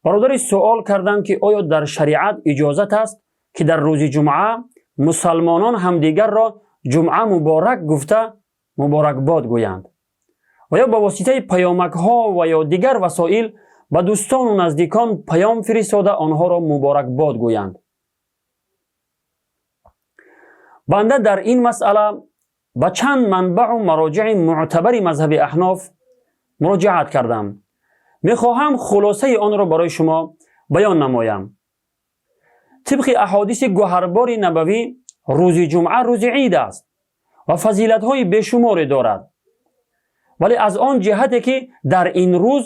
Бародари суол карданд, ки оё дар шариат иҷозат аст, ки дар рӯзи ҷумъа мусалмонон ҳамдигарро ҷумъа муборак гуфта муборакбод гӯянд ва ё ба воситаи паёмакҳо ва ё дигар васоил ба дӯстону наздикон паём фиристода онҳоро муборакбод гӯянд. Банда дар ин масъала ба чанд манбаъу мароҷиъи муътабари мазҳаби аҳноф муроҷиат кардам. Мехоҳам хулосаи онро барои шумо баён намоям. Тибқи аҳодиси гӯҳарбори набавӣ, рӯзи ҷумъа рӯзи ид аст ва фазилатҳои бешуморе дорад, вале аз он ҷиҳате ки дар ин рӯз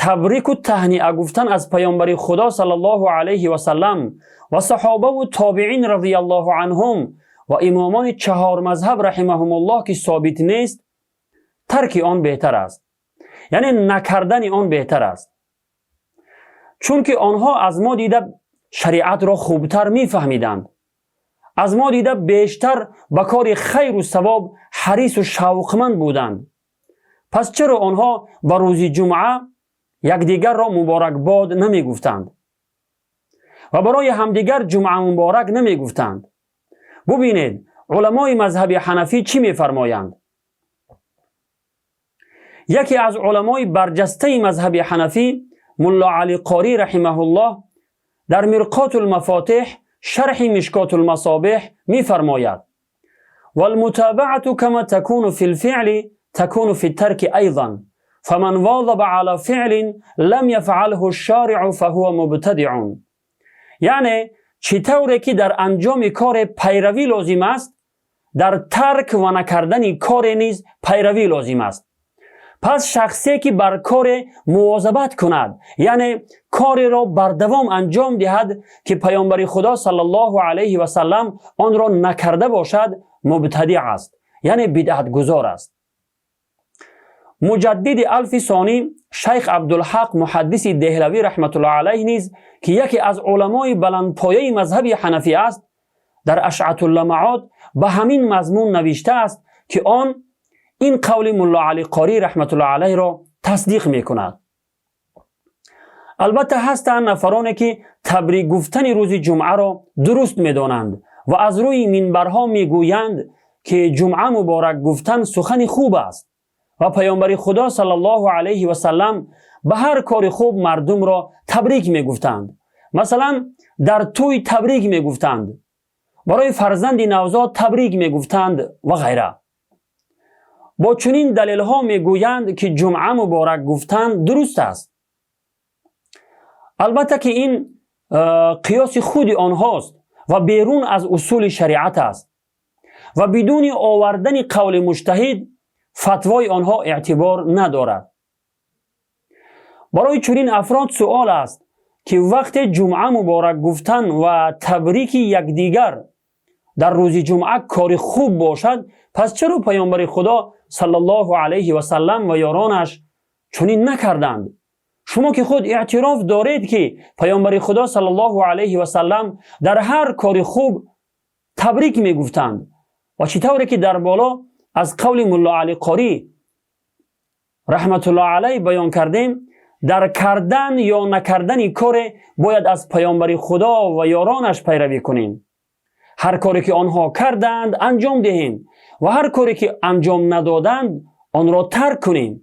табрику таҳниа гуфтан аз паёмбари Худо саллаллоҳу алайҳи васаллам ва саҳобаву тобиин разияллоҳу анҳум ва имомони чаҳор мазҳаб раҳимаҳумуллоҳ ки собит нест, тарки он беҳтар аст, яъне накардани он беҳтар аст, чунки онҳо аз мо дида шариатро хубтар мефаҳмиданд, аз мо дида бештар ба кори хайру савоб ҳарису шавқманд буданд. Пас чаро онҳо ба рӯзи ҷумъа якдигарро муборакбод намегуфтанд ва барои ҳамдигар ҷумъа муборак намегуфтанд? Бубинед, уламои мазҳаби ҳанафӣ чӣ мефармоянд. Яке аз уламои барҷастаи мазҳаби ҳанафӣ, Мулло Али Қорӣ раҳимаҳуллоҳ, дар Мирқотулмафотиҳ, шарҳи Мишкотулмасобеҳ мефармояд: والمتابعة كما تكون في الفعل تكون في الترك أيضا، فمن واظب على فعل لم يفعله الشارع فهو مبتدع. Яъне чӣ тавре ки дар анҷоми коре пайравӣ лозим аст, дар тарк ва накардани коре низ пайравӣ лозим аст. Пас шахсе ки бар коре мувозабат кунад, яъне кореро бардавом анҷом диҳад, ки паёмбари Худо саллаллоҳу алайҳи васаллам онро накарда бошад, мубтадиъ аст, яъне бидъатгузор аст. Муҷаддиди алфи сонӣ, шайх Абдулҳақ Муҳаддиси Деҳлавӣ раҳматуллоҳ алайҳ низ, ки яке аз уламои баландпояи мазҳаби ҳанафӣ аст, дар Ашъатулламаот ба ҳамин мазмун навиштааст, ки он ин қавли Мулло Али Қорӣ раҳматуллоҳ алайҳро тасдиқ мекунад. Албатта, ҳастанд нафароне, ки табрик гуфтани рӯзи ҷумъаро дуруст медонанд ва аз рӯи минбарҳо мегӯянд, ки ҷумъа муборак гуфтан сухани хуб аст ва паёмбари Худо саллаллоҳу алайҳи васаллам ба ҳар кори хуб мардумро табрик мегуфтанд, масалан, дар тӯй табрик мегуфтанд, барои фарзанди навзод табрик мегуфтанд ва ғайра. Бо чунин далелҳо мегӯянд, ки ҷумъа муборак гуфтан дуруст аст. Албатта ки ин қиёси худи онҳост ва берун аз усули шариат аст ва бидуни овардани қавли муҷтаҳид фатвои онҳо эътибор надорад. Барои чунин афрод суол аст, ки вақте ҷумъа муборак гуфтан ва табрики якдигар дар рӯзи ҷумъа кори хуб бошад, пас чаро паёмбари Худо саллаллоҳу алайҳи васаллам ва ёронаш чунин накарданд? Шумо ки худ эътироф доред, ки паёмбари Худо саллаллоҳу алайҳи васаллам дар ҳар кори хуб табрик мегуфтанд ва чӣ тавре ки дар боло аз қавли Мулло Али Қорӣ раҳматуллоҳ алайҳ баён кардем, дар кардан ё накардани коре бояд аз паёмбари Худо ва ёронаш пайравӣ кунем, ҳар коре ки онҳо карданд, анҷом диҳем ва ҳар коре ки анҷом надоданд, онро тарк кунем.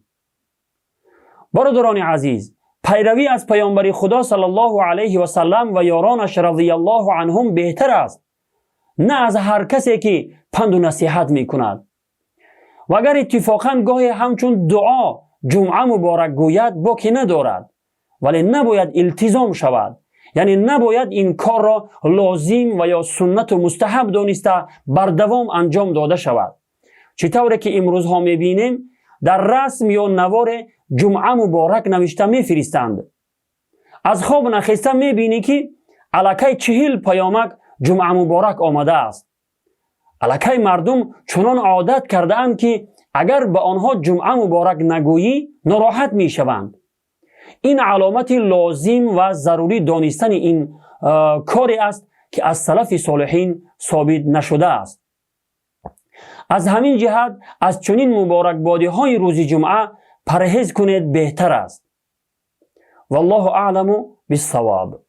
Бародарони азиз, пайравӣ аз паёмбари Худо саллаллоҳу алайҳи васаллам ва ёронаш разияллоҳу анҳум беҳтар аст, на аз ҳар касе ки панду насиҳат мекунад ва агар иттифоқан гоҳе ҳамчун дуо ҷумъа муборак гӯяд, боке надорад, вале набояд илтизом шавад, яъне набояд ин корро лозим ва ё суннату мустаҳаб дониста бардавом анҷом дода шавад. Чӣ тавре ки имрӯзҳо мебинем, дар расм ё наворе ҷумъа муборак навишта мефиристанд. Аз хоб нахеста мебинӣ, ки аллакай 40 паёмак ҷумъа муборак омадааст. Аллакай мардум чунон одат кардаанд, ки агар ба онҳо ҷумъа муборак нагӯӣ, нороҳат мешаванд. Ин аломати лозим ва зарурӣ донистани ин коре аст, ки аз салафи солиҳин собит нашудааст. Аз ҳамин ҷиҳат аз чунин муборакбодиҳои рӯзи ҷумъа парҳез кунед, беҳтар аст. Валлоҳу аъламу. Биссавоб.